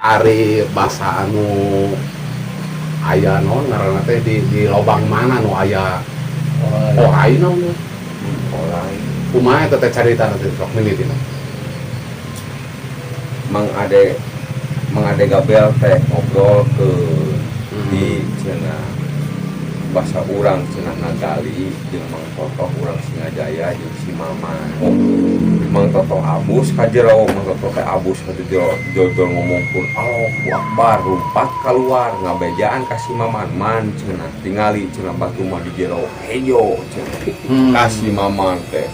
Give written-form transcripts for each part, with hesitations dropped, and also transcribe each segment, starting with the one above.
Ari basa anu aya naon ngaranna teh di lobang mana nu aya orai naon teh? Orai. Kumaha eta teh carita teh, sok mimitina? Mang Ade, Mang Ade Gabel teh ngobrol ke di cenah bahasa urang cenah ngagali jeung Mang Totoh urang Singajaya jeung si Maman. Mang Totoh abus ka jero, Mang Totoh teh abus ka jero, jodol ngomongkeun Allahu Akbar, lumpat keluar ngabejaan ka si Maman, "Man," cenah, "tingali," cenah, "batu mah di jero hejo," cenah. Ka si Maman teh.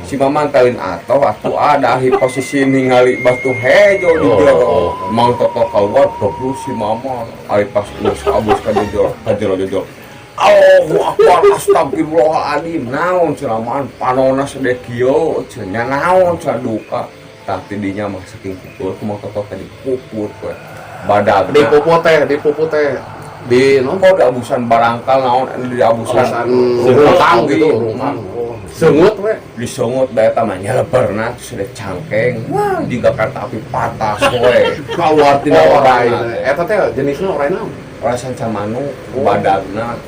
Si Maman talin atau atuh ada di posisi ningali batu hejo di jero. Mang Toto keluar terus si Maman ari pas geus abus ka jero, ka jero jero. Allahu Akbar, astagfirullahaladzim, naon cenah, Man, panona sedek kieu cenah, naon cenah, duka. Tah, ti dinya mah saking pupur ku Mang Toto teh dipupur we badagna. Dipuput teh, dipuput teh di non? Kok diabusan barangkal naon diabusan. Abusan rungkang gitu, rungkang. Oh. Seungeut we. Disungut da eta mah nyeleberna terus ada cangkeng, wah, jiga kereta api patas we keluar tina Oh, orai. orai. Eta teh jenisna orai naon? Orai sanca manuk badagna.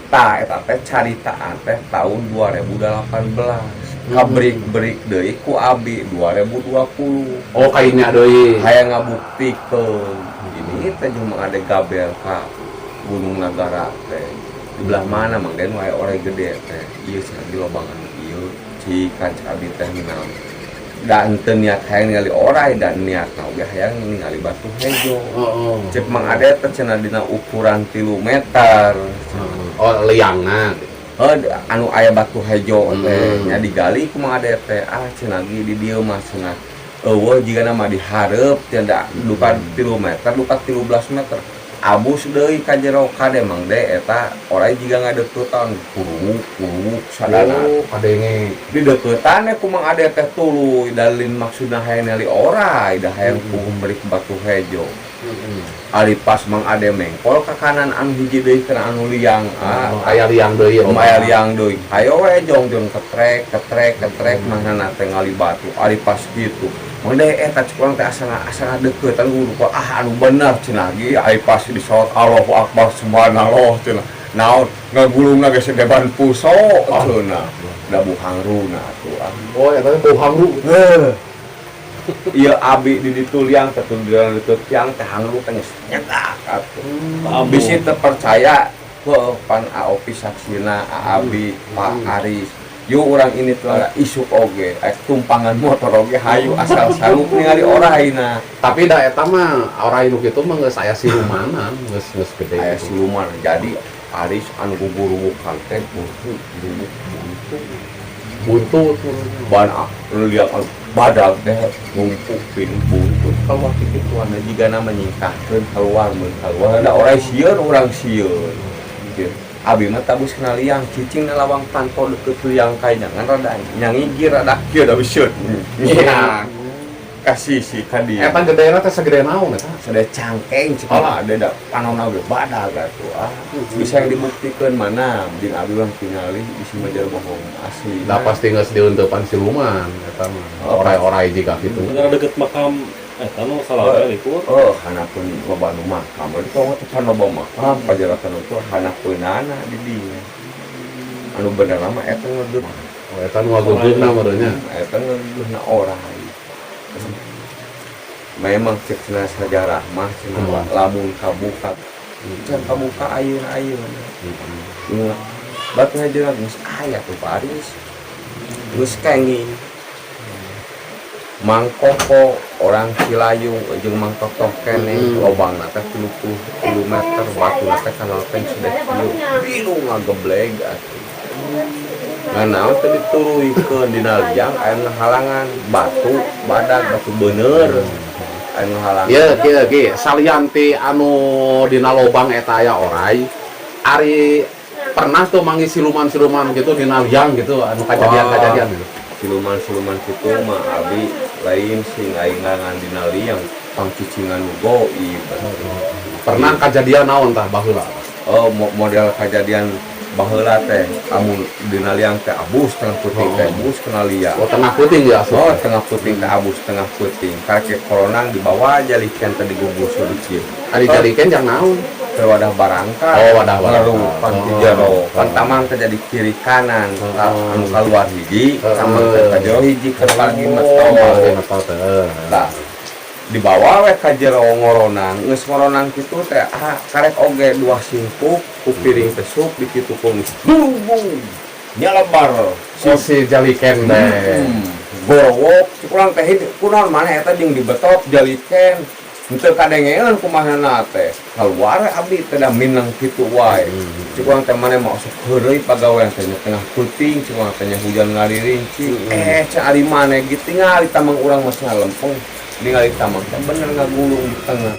Tah, eta teh caritaan teh tahun 2018, kabrik-brik deui ku abi 2020. Oh, kainya deui. Hayang ngabuktikeun ini teh jeung Mang Ade Gabel ka Gunung Nagara teh, di belah mana, Mang Den, wae orai gede teh ieu cenah, di lobangan ieu cikan cek abi teh minang da henteu niat hayang ningali orai dan niat oge hayang ningali batu hejo. Cek Mang Ade teh cenah dina ukuran 3 meter. Oh, liangna. Oh, anu aya batu hejo teh nya digali ku Mang Ade teh, ah cenah ge di dieu mah cenah euweuh jigana mah dihareup cenah duka 3 meter, duka 13 meter. Abus deui ka jero, kade, Mang De, eta orai jiga ngadeuketan kuruk kuruk sadana. Oh, kadenge. Di deuketan ku Mang Ade teh tuluy dalin maksudna hayang ningali orai da hayang ku merik batu hejo. Ari pas Mang Ade mengkol ka kanan anu hiji deui kana anu liang, ah. Oh, aya liang deui. Oh, aya liang deui. Hayo we jong-jong ketrek ketrek ketrek mana teh ngali batu. Ari pas kitu, Mang De, eta cek urang teh asa asa ngadeuketan guru kok, ah, anu bener cenah ge. Ari pas disorot, Allahu Akbar, subhanallah cenah, naon ngagulungna ge sedeban puso cenah, da buhangruna atuh, ah. Oh, eta teh bau hangru. Heuh. Iya, abi di ditu liang teh tunduran ditu tiang teh hangru teh geus nyetak atuh. Bisi teu percaya heuh pan Aopi saksina, Abi, Pak Aris. Yuk urang ini tuh isuk oge, tumpangan motor oge hayu asal sanggup ningali oraina. Tapi da eta mah orai nu kitu mah geus aya silumanan, geus geus gede. Aya gitu. Siluman. Jadi Aris anu gugurubukan teh buntu, buntu, buntu. Buntut. Ban lihat anu badag teh ngumpuk pin buntut keluar kituan jigana menyingkahkeun keluar mun keluar da orai sieun, urang sieun gitu. Abi mah tabus kena liang cicing na lawang panto deket liang kayangan rada nyangigir rada kieu da sieun nya kasih si ka dieu. Eta gedena teh segede naon eta? Sada cangkeng cek Oh. ada da panona ge badag atuh, ah. Bisa yang dibuktikan mana jeung abi mah tingali bisi mah bohong asli. Da pasti geus dieunteupan siluman eta mah. Oh. Orai-orai jiga kitu. Bener deket makam eta nu salah likur. Oh, hanapun loba nu makam. Di tong teh pan loba makam pajaratan itu hanapeunana di dinya. Anu bener mah eta ngedut. Oh, eta nu ngagugurna meureun nya. Eta ngedutna orai. Memang cek cenah sajarah mah cenah lamun kabuka. Can kabuka ayeuna-ayeuna. Batu hejo geus aya tuh, Pak Aris. Geus kenging. Mang Koko orang Cilayung jeung Mang Totoh keneh lobangna teh 33 meter, batuna teh kanal teh sudah kieu biru ngagebleg atuh. Ngan naon teh dituruykeun dina liang aya ngahalangan batu badag, batu bener aya ngahalangan. Ieu kieu ki salian ti anu dina lobang eta aya orai, ari pernah tuh manggih siluman-siluman gitu dina liang gitu anu kajadian-kajadian gitu? Siluman-siluman kitu mah abi lain sing aing ngan dina liang pangcicingan nu goib. Pernah kejadian naon tah baheula? Oh, model kejadian Baheula teh amun dina liang teh abus tengah peuting teh abus kena liang. Oh, tengah peuting ya asup. Oh, tengah peuting teh abus tengah peuting. Karek koronang dibawa jaliken teh digugur sedikit. Ari jaliken jang naon? Ke wadah barangka. Oh, wadah barangka. Ngaru pan ti jero. Pan tamang teh jadi kiri kanan. Anu kaluar hiji, tamang teh ka jero hiji keur lagi meto. Tah. Dibawa we ka jero ngoronang, geus ngoronang kitu teh karek oge dua singkup ku piring teh sup dikitu ku geus durung nyalebar si jaliken teh. Gorowok kurang teh kunaon maneh eta jeung dibetot jaliken henteu kadengeun kumahana teh kaluar abdi teh da minang kitu wae. Cik urang teh maneh mah osok heureuy pagawean teh tengah peuting cik urang teh hujan ngaririnci can ari maneh ge tingali tamang urang mah lempeng ningali tamang teh bener ngagulung di tengah.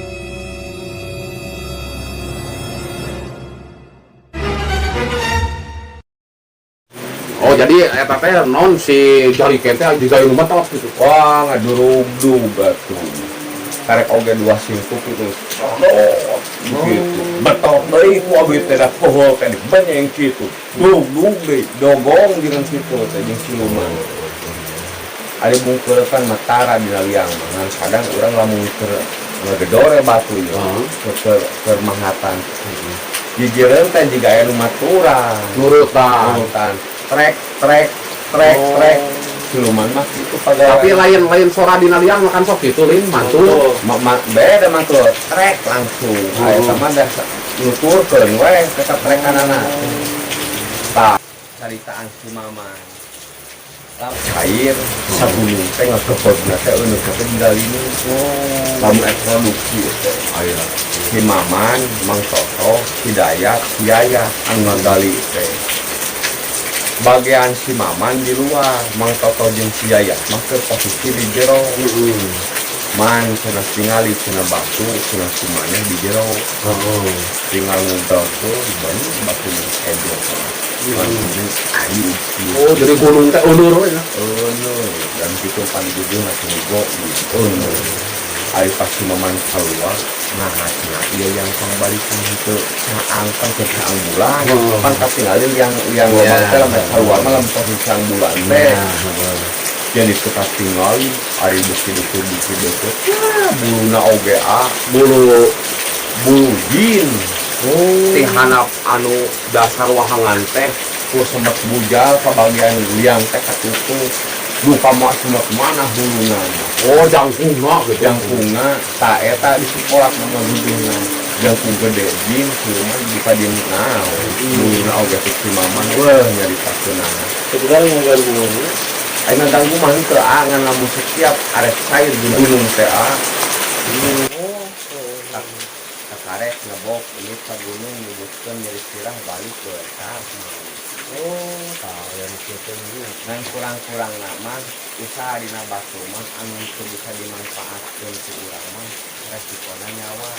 Oh, jadi eta teh non si jaliken teh jiga nu betot gitu. Wah, ngadurug-dug atuh. Karek oge dua singkup itu. Gitu. Betot deui ku abdi teh da poho teh dibenyeng kitu. Dug-dug deui, dogong jeung kitu teh jeung siluman. Ari bungkeul kan matara dina liang mah. Kadang urang lamun keur ngegedore batu ieu, keur mahatan. Gigireun teh jiga aya nu maturan, nurutan. Trek trek trek trek. Siluman mah kitu pagawean. Tapi lain-lain sora dina liang makan sok kitu lain mantul. Beda mantul. Trek langsung. Aya sama da nuturkeun we ka trekanana. Tah, caritaan si Maman. Cair sagunung teh ngakepotna teh euneuh teh digalinu. Lamun ek produksi teh aya si Maman, Mang Toto, si Dayat, si Yaya anu ngagali teh. Bagian si Maman di luar, Mang Toto jeung si Yaya mah keur posisi di jero. Man cenah tingali cenah batu cenah kumaneh di jero. Tinggal ngumpul tuh banyak batu ejo. Oh, jadi gunung teh undur we ya. Undur. Dan kitu pan gede langsung go undur. Ari pas si Maman keluar, nah cenah ieu yang pambalikan henteu caang kan ke caang bulan. Pan katingali yang lobang teh lamun keluar mah lamun posisi caang bulan teh. Jadi suka tingali ari beuki deukeut beuki deukeut. Buluna oge bulu bulu jin. Ti hanap anu dasar wahangan teh ku semet bujal ka bagian liang teh katutup. Duka mah semet mana huluna. Oh, jangkungna gitu. Jangkungna ta eta di sekolah mah gudungna. Jangkung gede jin siluman duka di naon. Buluna oge teh si Maman weuh nyaritakeunana. Sebenarnya ngaganggu mah. Aing ngaganggu mah henteu ngan lamun setiap arek cair di gunung teh Karek ngebok ini ke gunung nyebutkeun nyeri sirah balik ke eta. Oh, tah yang kitu ngan kurang-kurang mah usaha dina batu mah anu teu bisa dimanfaatkeun ku urang mah resikona nyawa.